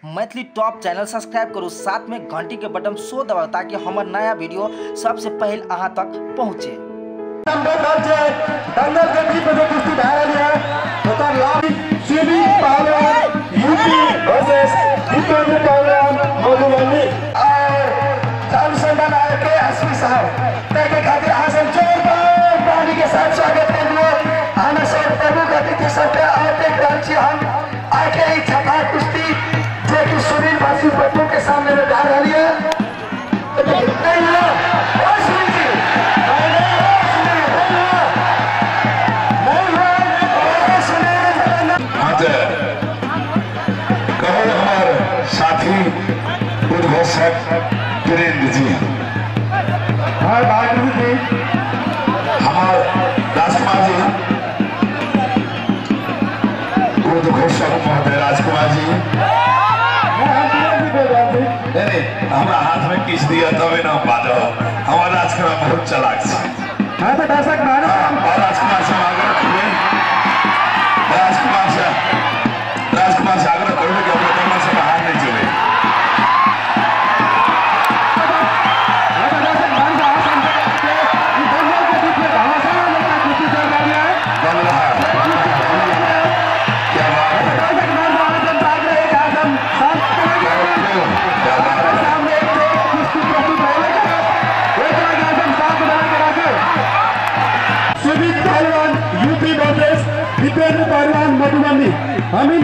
Maithili top channel subscribe करू, साथ में घंटी के बटन सो दबाउ ताकि हमर नया वीडियो सबसे पहले अहाँ तक पहुँचे। दंगल के बीच में जो कुश्ती भए रहल है ओकर नाम सुमित पहलवान यूपी वर्सेस दीपेंद्र पहलवान मधुबनी और अनुसंधान आयोग के एसपी साहब के खातिर अहाँ सब जोरदार ताली के साथ स्वागत कर लियो। अहाँ सब प्रमुख अतिथि सबके और देख रहल छी हम आके ई छठा कुश्ती जे कि सुनील वर्सेस पप्पू के सामने में भए रहल है। साथी उद्घोषक वीरेंद्र जी, हमारे राजकुमार जी, उद्घोषक महोदय राजकुमार जी, नहीं हमारा हाथ में किछ दिया तभी ना बाजो। हमारा राजकुमार बहुत चालाक है। राजकुमार से आग्रह राजकुमार से आग्रह करबे कि अपने दंगल से बाहर नहीं जेबै। सुमित पहलवान यूपी वर्सेस दीपेंद्र पहलवान मधुबनी, हम इन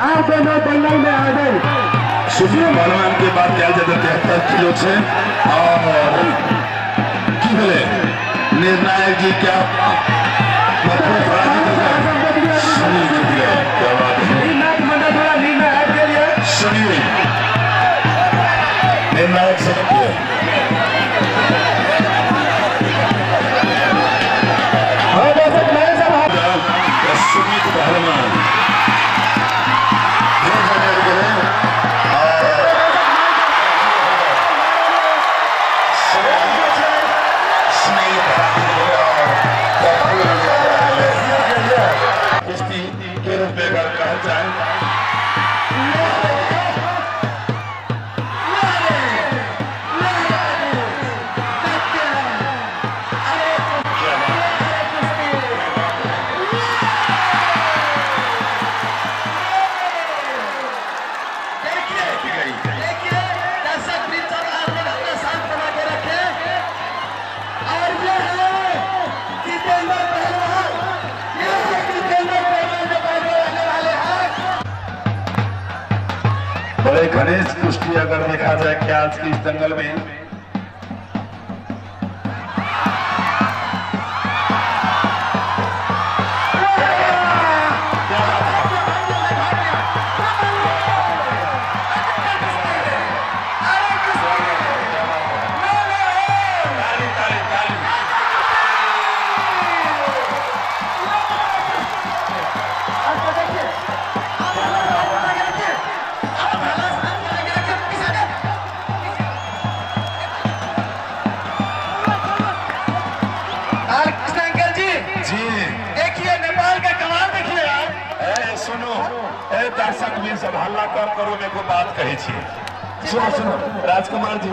आप दोनों दंगल में आ गए। सुमित पहलवान के बात कयल जाए 73 किलो से और की भेलै निर्णायक जी क्या क्या बात है। सुनिए निर्णायक सबके सुमित पहलवान कुश्ती के रूप में अगर कहल जाए बड़े घनिष्ठ कुश्ती अगर देखा जाए कि आज की इस दंगल में सुनो, ए दर्शक भी सब हल्ला कम करो, मेरे को बात कही छी। सुनो सुनो राजकुमार जी।